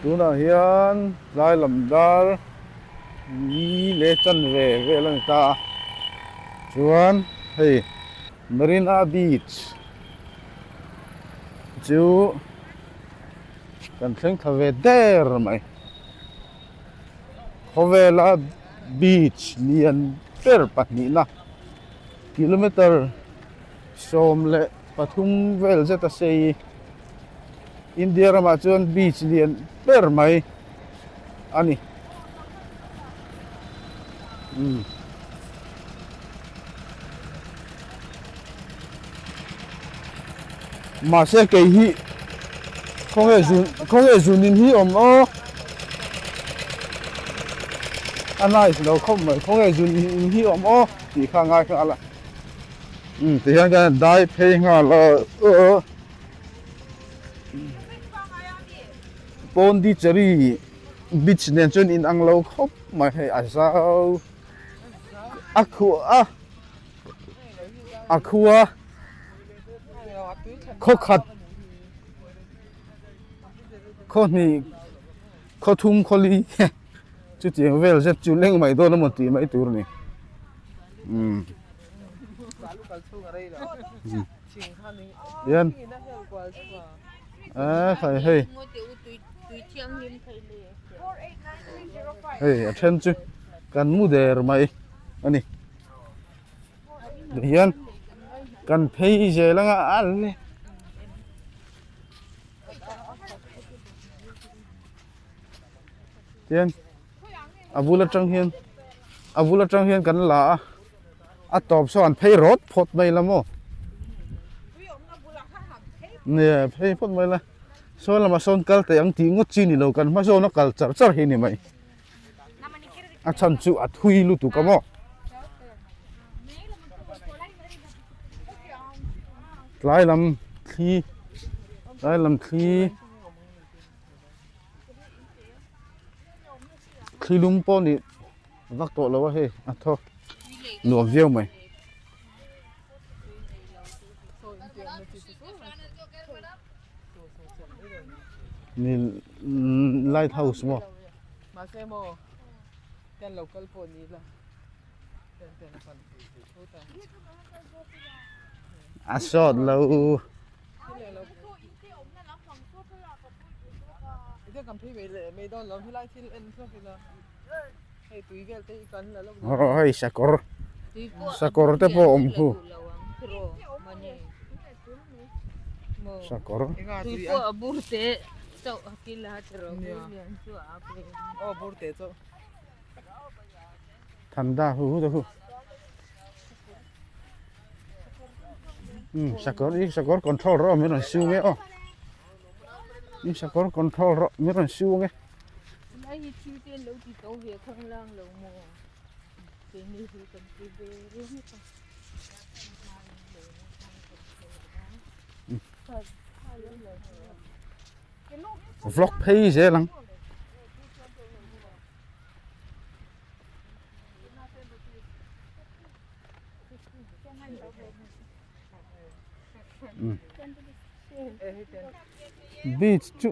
Tunah hian tlai lam dar ni leh chanve vel a ni ta a, chuan hei Marina Beach chu kan thleng thla ve der mai. Khawvela beach lian ber pahnihna kilometer 13 vel zet a sei. India ramah chuan beach lian ber mai a ni. Umm. Mahse kei hi khawnge zun khawnge zunin hi awm aw a nice lo khawp mai khawnge zunin hi awm aw tih kha a ngai nghal a umm tihian kan dai phei nghal a aw Pondicherry beach nen chuan in ang lo khawp mai hei a zau a khuh a a khua khaw khat khaw hnih khaw thum khaw li chutiang vel zet chu leng mai dawn emaw tih mai tur a ni umm. Hian a khai hei hei a then chu kan mu der mai a ni tihian kan phei zel anga a le tian a bul atang hian a bul atang hian kan la a. A tawp saw an phei rawt phawt mai la maw? Nia phei phawt mai la. Saw lamah sawn kal teh ang tih ngawt chi ni lo kan hma zawna kal char char hi ni mai. A chhan chu a thui lutuk a maw? Tlai lam thli tlai lam thli thli lum pawh nih vak tawh lo a hei a thaw nuam viau mai. Ni light house maw. A sawt lo. Aw hei sakawr sakawr te pawh a awm khu sakawr thanda hu hu te khu um sakawr hi sakawr control rawh min rawn siu nge aw sakawr control rawh min rawn siu nge. Tunlai hi thil te an lo ti to ve khanglang lo maw? Keini hi kan ti ve ringawt a. Vlog phei zel ang. Beach chu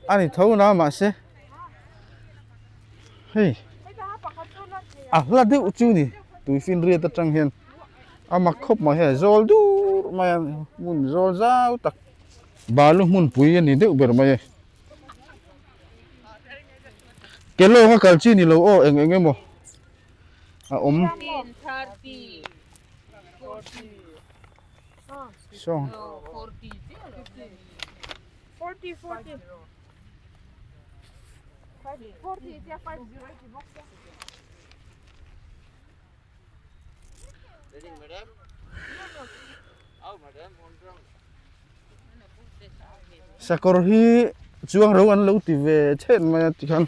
a ni tho na mahse hei a hla deuh chu ni tui finriat atang hian a mak khawp mai hei zawl dur mai a hmun zawl zau tak balu hmunpui a ni deuh ber mai e ke lawng a kal chi ni lo aw eng eng emaw a awm. Sawng. Sakawr hi chuang ro an lo ti ve chhen mai a tikhan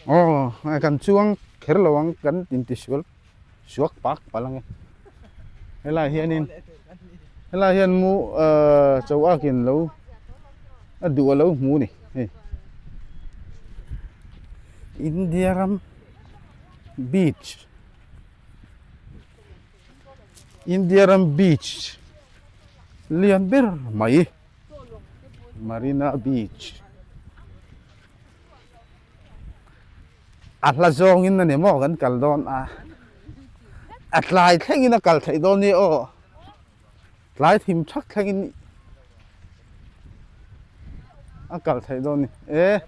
aw kan chuang kher lo ang kan intisual. Suak pak palh ang e. Helai hianin helai hian mu ahh cho akin lo a duh a lo hmu ni hei. India ram beach India ram beach lian ber mai Marina beach. A hla zawngin a ni maw kan kal dawn a, a tlai thlengin a kal theih dawn ni aw, tlai thim thak thlengin a kal theih dawn ni e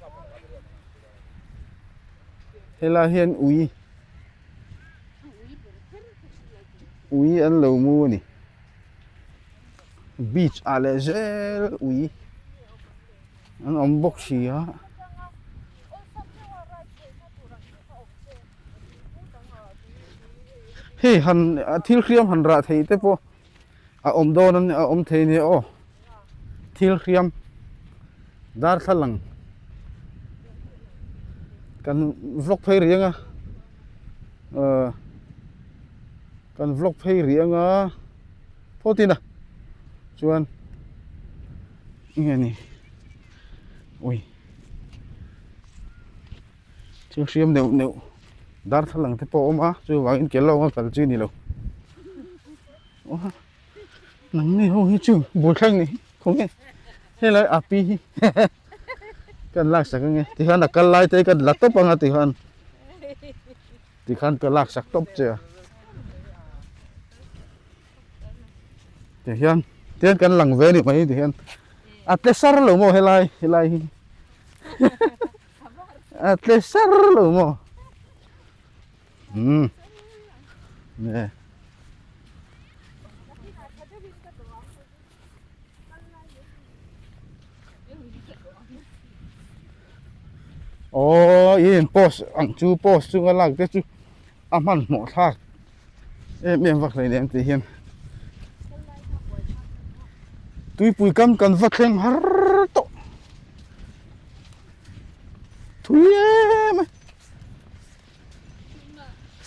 helai hian ui ui an lo mu a ni beach ah leh zel ui. An awm bawk si a. Hei han thil hriam han rah thei te pawh a awm dawn a a awm thei nia aw thil hriam darthlalang kan vlog phei rih ang a ah kan vlog phei rih ang a phawt ila chuan. Enge ni ui thil hriam neuh neuh darthlalang te pawh a awm a chuvangin ke lawng a kal chi a ni lo nangni ho hi chu bul thleng ni khawnge helai a pi hi kan laksak ange tikhan a kal lai te kan la tawp anga tikhan tikhan ka laksak tawp che a. Ti hian tian kan lang ve ni mai ti hian a tle sar lo maw helai helai hi a tle sar lo maw um nge aw i in post ang chu post chunga lak te chu a hmanhmawh thlak em em vak hleinem tih hian tuipui kam kan va thleng har tawh thui em a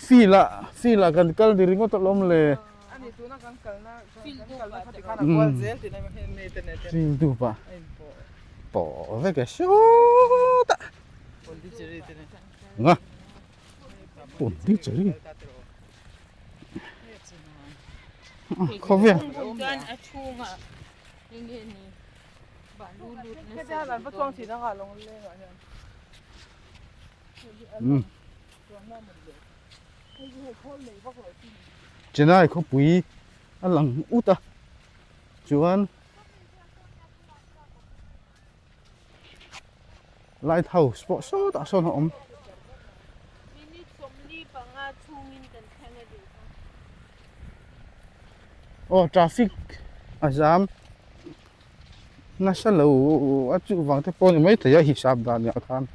field ah field ah kan kal ni ringawt alawm le field dup ah pawh vek e sawtah nga. Pondicherry khawvel Chennai khawpui a lang ut a chuan Lighthouse pawh sawtah sawn a awm. Aw traffic a zam nasa lo a chuvang te pawh a ni maithei a hisap dan ah khan.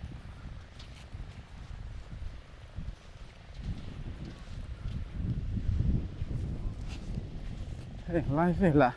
Heng lai velah.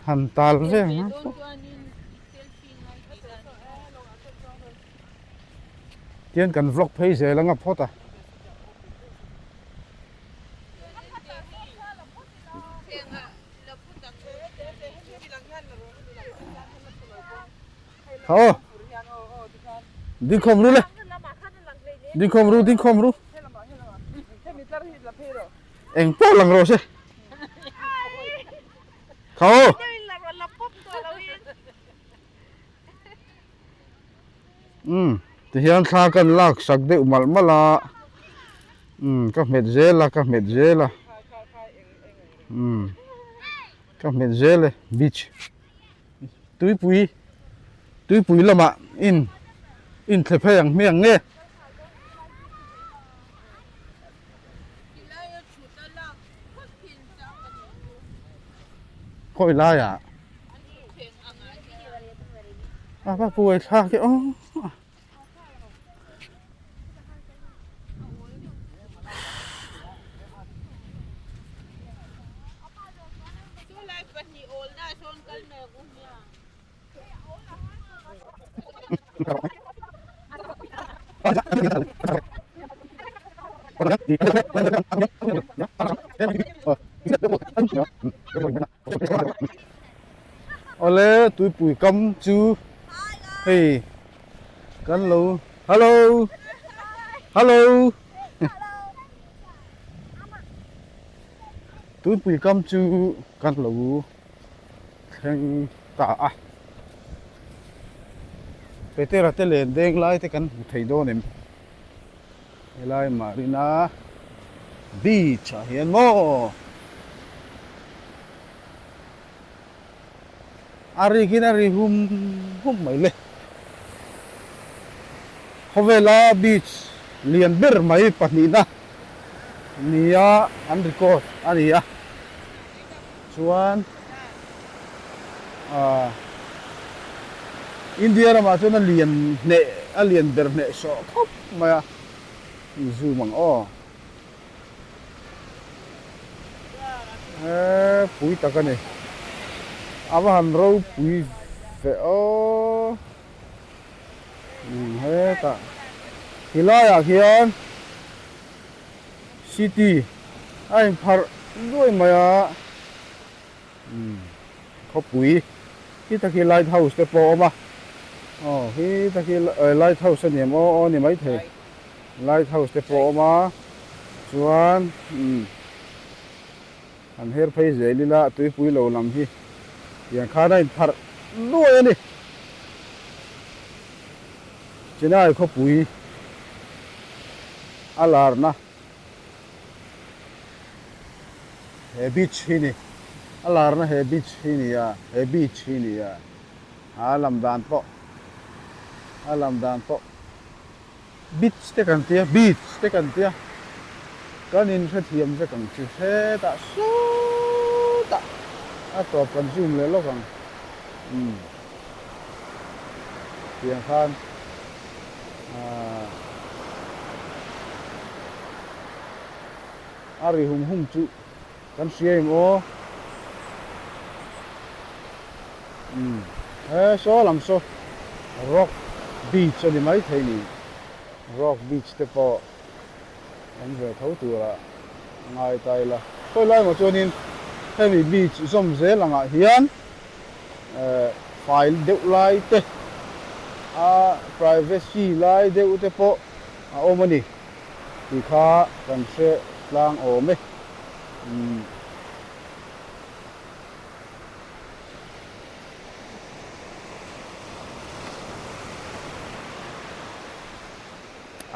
Han tal ve ang a Tian kan vlog phei zel anga phawt a. Aw dingkhawm ru le dingkhawm ru dingkhawm ru eng pawh lang rawh se kha aw umm tihian thla kan lak sak deuh malh malh a umm ka hmet zel a ka hmet zel a umm ka hmet zel e beach tuipui tuipui lamah in inthle phei ang hmiang nge. Khawi laiah a va buai thlak e aw. Awle tuipui kam chu hei kan lo hello hello tuipui kam chu kan lo thleng ta a Petera te len deng lai te kan hmu thei dawn em helai Marina beach ah hian maw. A rikin a ri hum hum mai le. Khawvela beach lian ber mai pahnihna nia an record a ni a. Chuan ah India ramah chuan a lian hneh a lian ber hneh sawh khawp mai a. Zoom ang aw. Eee pui tak a ni. A va han ropui ve aw. Hetah ti laiah khian city a inpharh duai mai a. Khawpui khi tak hi light house te pawh a awm a. Aw khi tak hi light house a ni em aw aw ni maithei. Light house te pawh a awm a chuan umm an her phei zel ila tuipui lo lam hi tiang khan a inpharh nuai a ni. Chennai khawpui a larna he beach hi ni a larna he beach hi ni a he beach hi ni a a lam dan pawh a lam dan pawh. Beach te kan tia, beach te kan tia, kan inhrethiam vek ang chu hetah sawtah a tawp kan zoom leh lawk ang umm tiang khan ahh a ri hum hum chu kan hria em aw umm he saw lam saw rock beach a ni maithei ni rock beach te pawh awm ve tho tura ngai ta ila khawi lai maw chuanin hemi beach zawm zel angah hian eh fai deuh lai te a privacy lai deuh te pawh a awm a ni tih kha kan hre tlang awm e umm.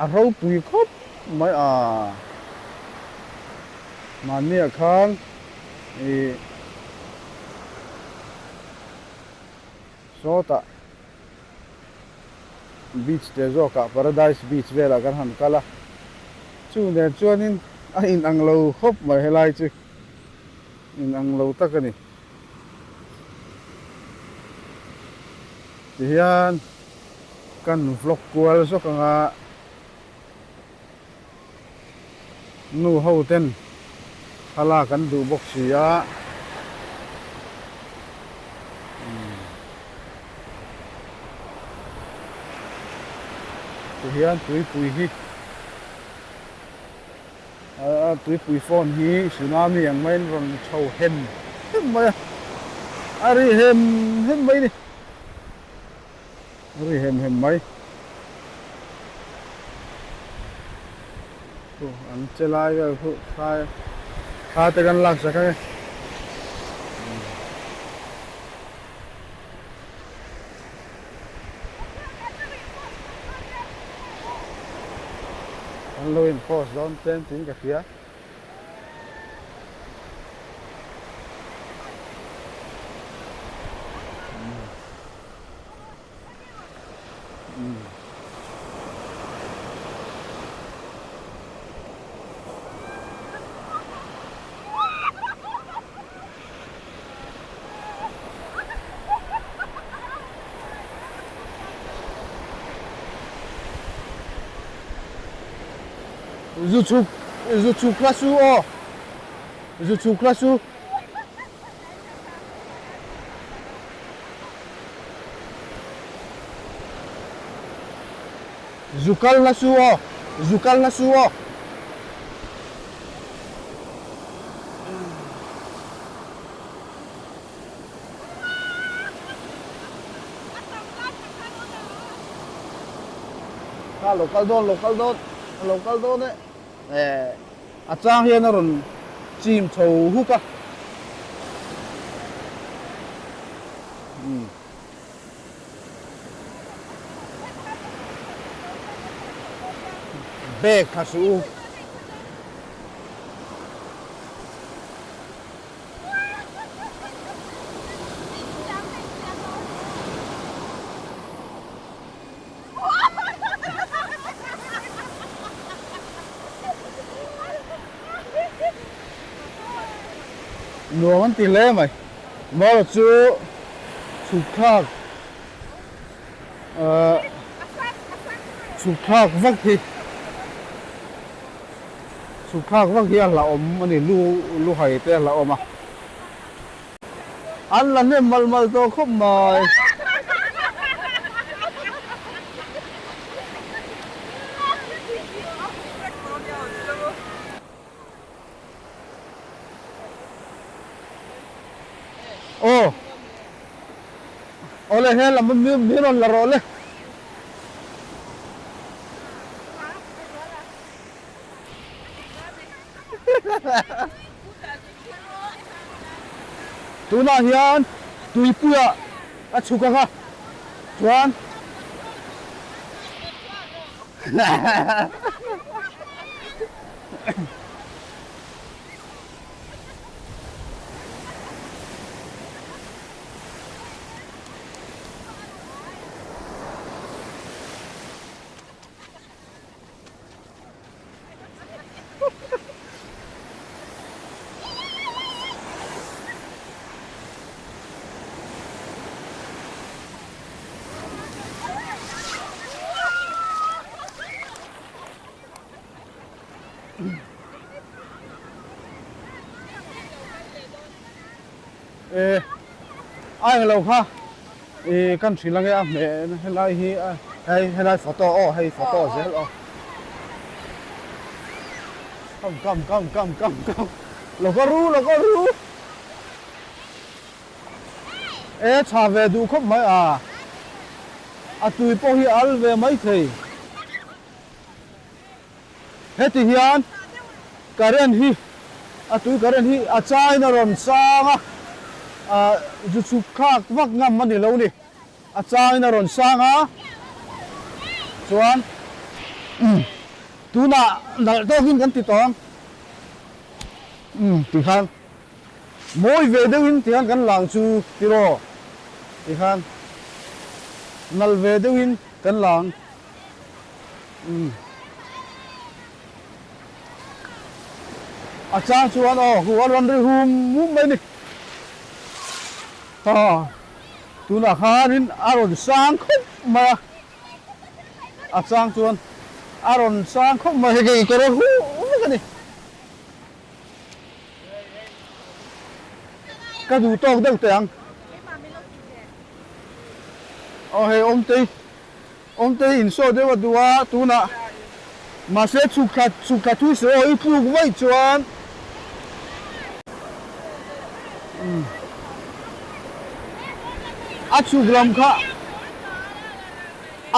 A ropui khawp mai a, mahniah khan ih sawtah beach te zawkah paradise beach velah kan han kal a, chu nen chuanin a inang lo khawp mai helai chu. In ang lo tak a ni. Tihian kan vlog kual zawk ang a, nu ho ten thlalak an duh bawk si a. Tihian tuipui hi. A tuipui phone hi tsunami ang maiin rawn chho hem hem mai a, a ri hem hem mai a ni, a ri hem hem mai. Khu an che lai vel khu thlai thla te kan lak sak ang e. An lo in post dawn tlem tiin ka hria. Zu chhuk zu chhuk hla su aw zu chhuk hla su. Zu kal hla su aw zu kal hla su aw. Kha lo kal dawn lo kal dawn a lo kal dawn e eh a chang hian a rawn chim chho huk a umm. Bag kha suh u. Nuam an ti hle mai. Mawla chu chhuk thlak ahh chhuk thlak vak hi chhuk thlak vak hi a hlauhawm a ni lu lu hai te a hlauhawm a. An la hnem mal mal tawh khawp mai. Aw Awle he lam min rawn la rawh le. Tunah hian tuipuiah a chhuk ang a, chuan E a englo kha i kan hrilh ange a hmeh helai hi hei helai photo aw hei photo zel aw kam kam kam kam kam kam lo ka ru lo ka ru e tha ve duh khawp mai a a tui pawh hi a al ve mai thei. Heti hian current hi a tui current hi a chain a rawn sang a, ah zu chhuk thlak vak ngam a ni lo ni. A chain a rawn sang a, chuan umm tunah nalh tawkin kan ti tawh ang umm tikhan mawi ve deuhin tikhan kan lang chu tiraw tikhan nalh ve deuhin kan lang. Umm. A chang chuan aw hu a rawn ri hum hum mai ni. Aw tunah khanin a rawn sang khawp mai a. A chang chuan a rawn sang khawp mai hei ka rawn huh vek a ni. Ka duh tawk deuh teh ang. Aw hei awmtei. Awmtei insaw deuh a duh a, tunah mahse chhuk thla chhuk thla thui sawi aw i tluk vaih chuan a chhuk lam kha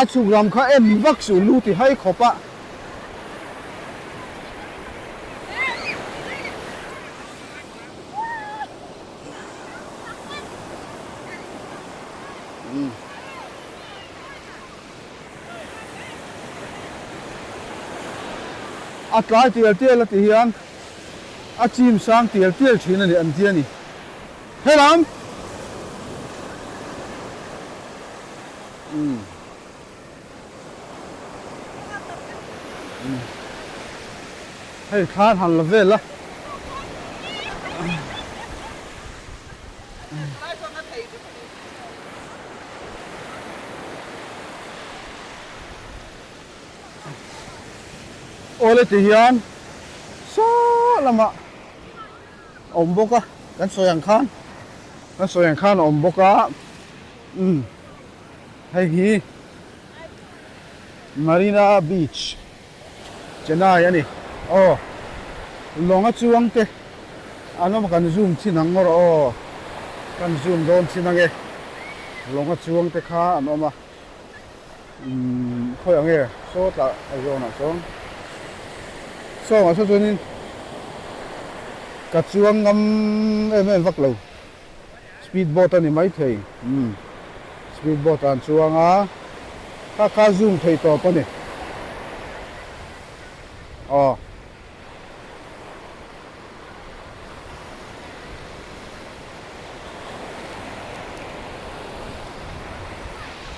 a chhuk lam kha en vak suh lu ti hai khawp a. A tlai tial tial a ti hian a chim sang tial tial thin a ni an ti a ni. Helam! Umm. Hei thlan han la vel a. Awle ti hian saw lamah a awm bawk a kan sawi ang khan kan sawi ang khan a awm bawk a umm hei hi Marina Beach Chennai a ni aw lawng a chuang te an awm a kan zoom chin ang ngawr aw kan zoom dawn chin ang e lawng a chuang te kha an awm a. Umm khawi ang nge saw tlah a zawnah sawn sawngah saw chuanin ka chuang ngam em em vak lo speed boat a ni maithei umm speed boat ah an chuang a kha kha zoom thei tawp a ni aw.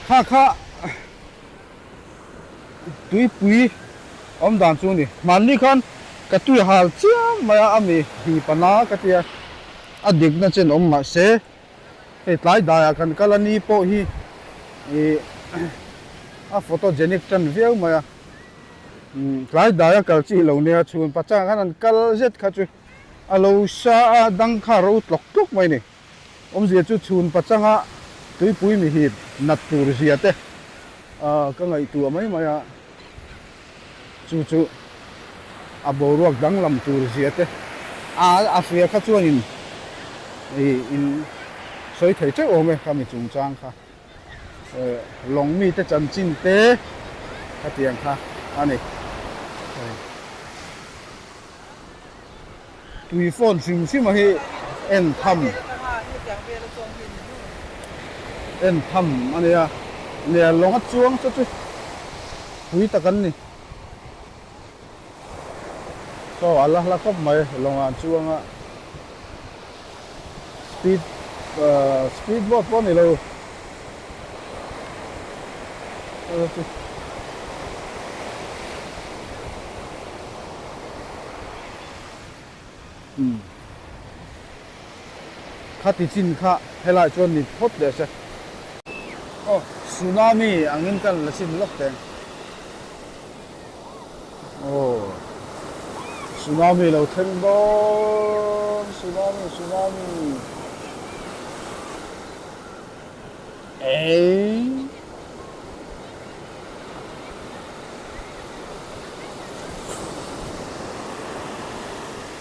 Kha kha tuipui awm dan chu a ni. Hmanni khan ka tui hal chiam mai a, ami hi pana ka tia a dikna chen awm mah se hei tlai daiah kan kal a ni pawh hi ih a photogenic tan viau mai a. Tlai daia kal chi lo nia chhun pachang khan an kal zet kha chu a lo sa a dang kha ro tlawk tlawk mai ni. Awmzia chu chhun pachanga tuipui mi hip nat tur zia te ka ngaihtuah mai mai a, chu chu a boruak danglam tur zia te a hria kha chuanin in sawi thei teuh awm e kha mi chungchang kha. Lawng mite chanchin te khatiang kha a ni. Tui phone hrim hrim a hi en tham en tham a nia. Nia lawng a chuang chu chu pui tak an ni. Saw a la hla khawp mai lawngah an chuang a. Speed speed boat pawh a ni lo. Khati chin kha helai chuan ni phawt leh se. Aw tsunami angin kan la chin lawk teng. Aw tsunami lo thleng dawn tsunami tsunami ei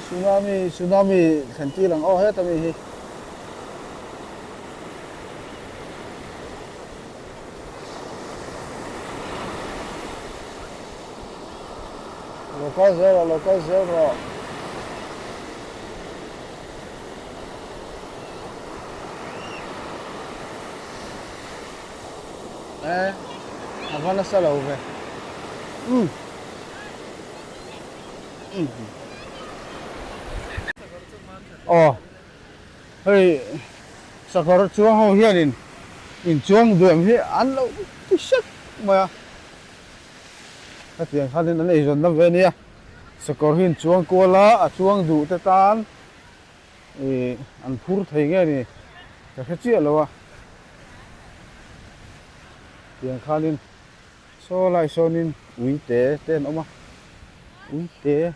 tsunami tsunami thlen tir ang aw heta mi hi. Lo kal zel rawh, lo kal zel rawh. E, a va nasa lo ve. Umm. Umm. Aw. Hei sakawr chuang ho hianin inchuang duam hi an lo ti hrep mai a, hetiang khanin an eizawnna ve ania. Sakawr hi inchuang kual a, a chuang duh te tan ih an phur thei nge ni ka hre chiah lo a. Tiang khanin saw lai sawnin uite te an awm a, uite.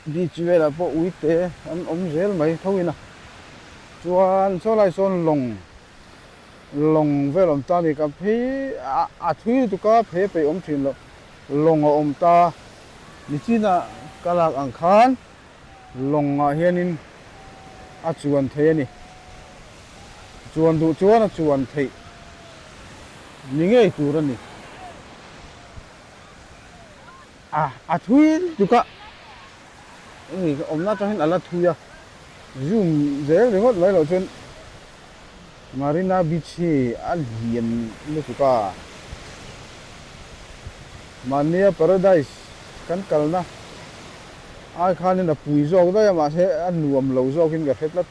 Beach velah pawh uite an awm zel mai tho in a, chuan saw lai sawn lawng lawng vel awm ta a ni ka phei a thui lutuk a phei a peih awm thin loh lawng a awm ta nichina ka lak ang khan lawng ah hianin a chuan thei a ni chuan duh chuan a chuan theih ni ngei tur a ni. A a thui lutuk a, hei ka awmna atang hian a la thui a, zoom zel ringawt mai loh chuan Marina Beach hi a lian lutuk a, mahnia Paradise kan kalna ai khanin a pui zawk daih a mahse a nuam lo zawkin ka hre tlat,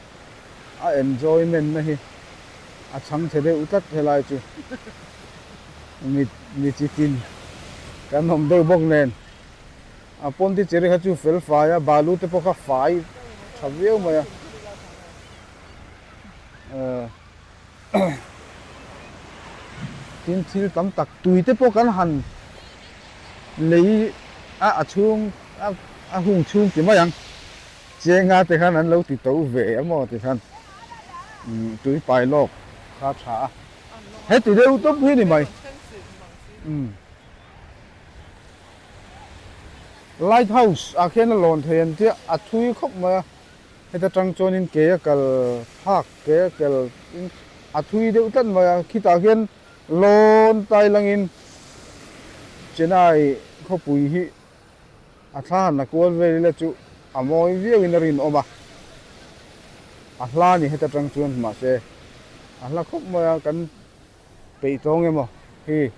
a enjoyment na hi a chhang chhe deuh tlat helai chu. Mi mi chi tin kan awm deuh bawk nen a Pondicherry kha chu fel fai a balu te pawh kha fai tha viau mai a tin thil tam tak tui te pawh kan han lei a a chhung a a hung chhung ti mai ang chenga te khan an lo ti to ve emaw ti khan tui pai lawk kha tha a. Heti deuh tawp hi ni mai. Light house ah khian a lawn thei an tia a thui khawp mai a. Heta tang chuanin ke a kal phak ke a kel in a thui deuh tlat mai a. Khitah khian Lawn tai langin Chennai khawpui hi a thla han la kual vel ila chu a mawi viauin a rinawm a, a hla ni heta tang chuan mahse a hla khawp mai a, kan peih tawng emaw hi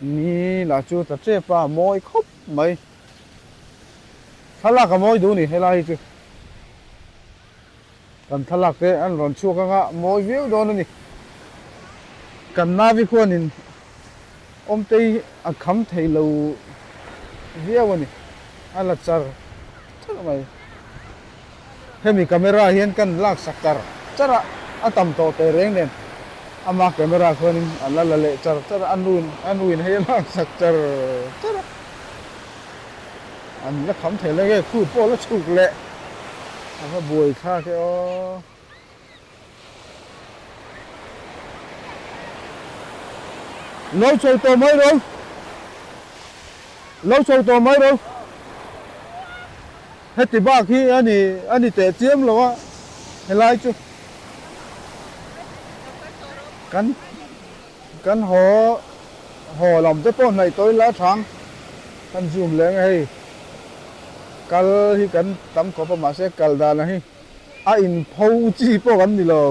ni lah chu ta tep a, a mawi khawp mai. Thlalak a mawi duh ni helai hi chu. Kan thlalak te an rawn chhuak anga mawi viau dawn a ni. Kan Navi khuanin Awmtei a kham thei lo viau a ni. A la char char mai. Hemi camera hian kan lak sak char char a, a tam tawh teh reng nen ama camera khuanin a la la leh char char a, a nu a nuin hei a lak sak char char a. An la kham thei lo nge khu pawh la chhuk leh a va buai thlak e aw. Lo chho tawh mai ro. Lo chho tawh mai ro. Heti bak hi a ni a ni teh chiam lo a helai chu kan Kan haw haw lam te pawh hnaih tawh ila thang kan zoom leh ang e hei kal hi kan tam khawp a mahse kal dan ang hi a in pho chi pawh kan ni lo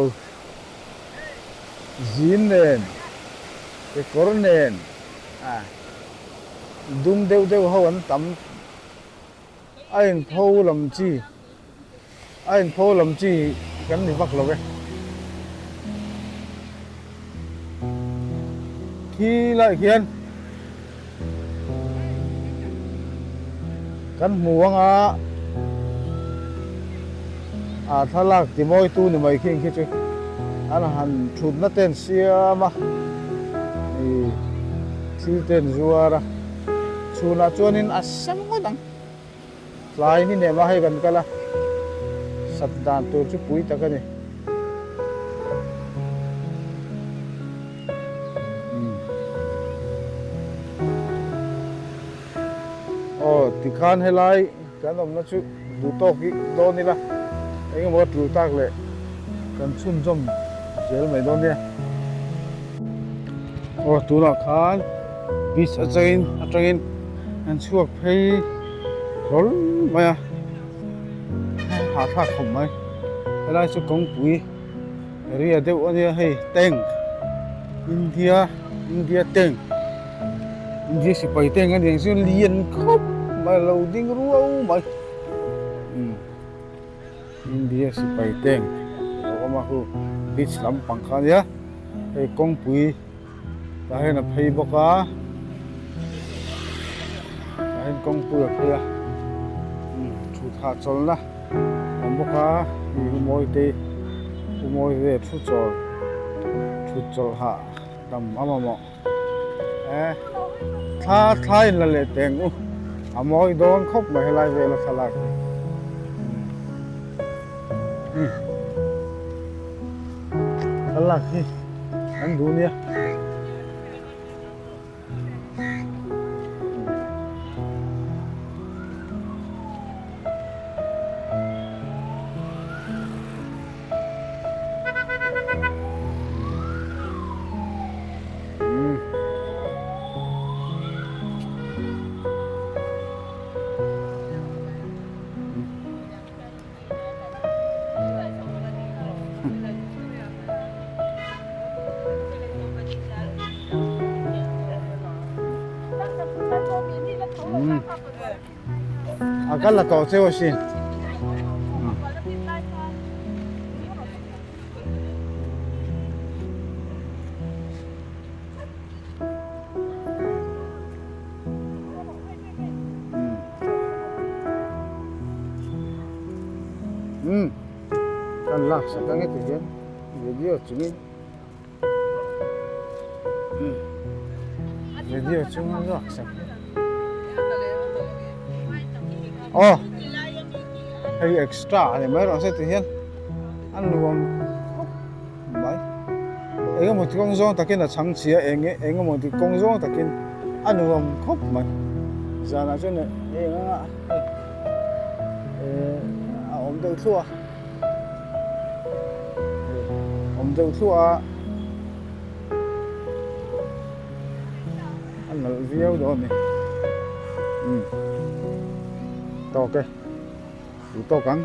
zin nen kekawr nen a dum deuh deuh ho an tam a in pho lam chi. A inpho lam chi kan ni vak lo e. Khi lai khian kan hmu anga a thlalak ti mawi tu ni mai khing khi chu an han thutna ten siam a ih thil ten zuar a chhunah chuanin a sam ngawt ang. Tlai ni nem a hei kan kal a, sat dan tur chu pui tak a ni. Aw tikhan helai kan awmna chu duh tawk hi dawn ila eng emaw a tul tak leh kan chhunzawm zel mai dawn nia. Aw tunah khan beach atangin atangin an chhuak phei hlawl mai a hahthlak khawp mai helai chu kawngpui area deuh a nia hei tank India India tank India sipai tank a ni ang chu lian khawp mai a lo ding ruau mai umm India sipai tank a lo awm a khu beach lampang kha a nia hei kawngpui. Tah hian a phei bawk a tah hian kawngpui a phei a thut hahchawlhna a awm bawk a hei u mawi te u mawi ve thu chawl thut chawlh hah dam a mamawh e thla thla in la leh teh ang u a mawi dawn khawp mai helai vela thlalak hi thlalak hi. An duh nia. A kal la tawh cheu asin. Umm kan lak sak ang e ti hian video chungin umm video chunga lak sak aw hei extra a ni mai rawh se ti hian a nuam khawp mai eng emaw ti kawng zawng takin a chhang chhia eng eng emaw ti kawng zawng takin a nuam khawp mai zanah chuan eng anga hei eh a awm deuh thluah a hei awm deuh thluah a. nalh viau dawn a ni. Umm tawk e, duh tawk ang.